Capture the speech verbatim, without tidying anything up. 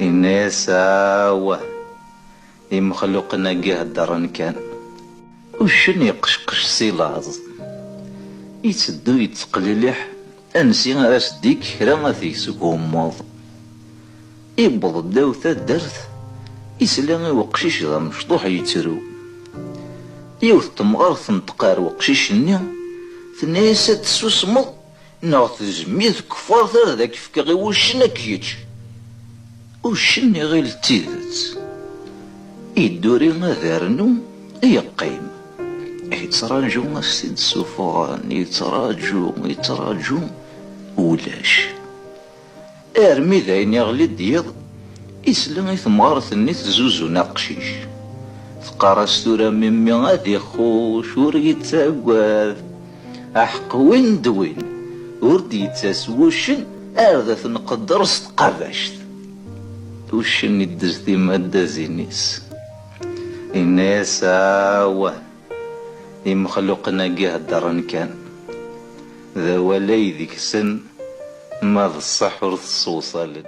Inna-yas: "Awah, imexluqen-agi heddren kan." Uccen iqecqec si laẓ, iteddu yetteqliliḥ ansi ara s-d-ikk kra ad t-yesgummeḍ. Iwweḍ ddaw taddart, isla i uqcic d amecṭuḥ yettru. Yiwet temɣart tenṭeq ar uqcic-nni, tenna-yas: "Ad tessusmeḍ, neɣ tezmir tkeffart ad ak-fkeɣ i wuccen ad k-yečč." Uccen iɣil d tidet. Idduri ad irnu, yeqqim. Yettraǧu ad s-t-id-ssuffɣen, yettraǧu, yettraǧu, ulac. Armi d ayen iɣli-d yiḍ, isla i temɣart-nni tezzuzun aqcic. Teqqar-as: "Tura mimmi ad ixuc, ur yettagad. Aḥeqq win d win, ur d-yettas wuccen ar d at-nqedder s tqabact." Uccen iddez timaddazin-is, inna-yas: "Awah, imexluqen-agi heddren kan. D awal ay deg-sen, ma d ṣṣeḥ ur t-ssewṣalen."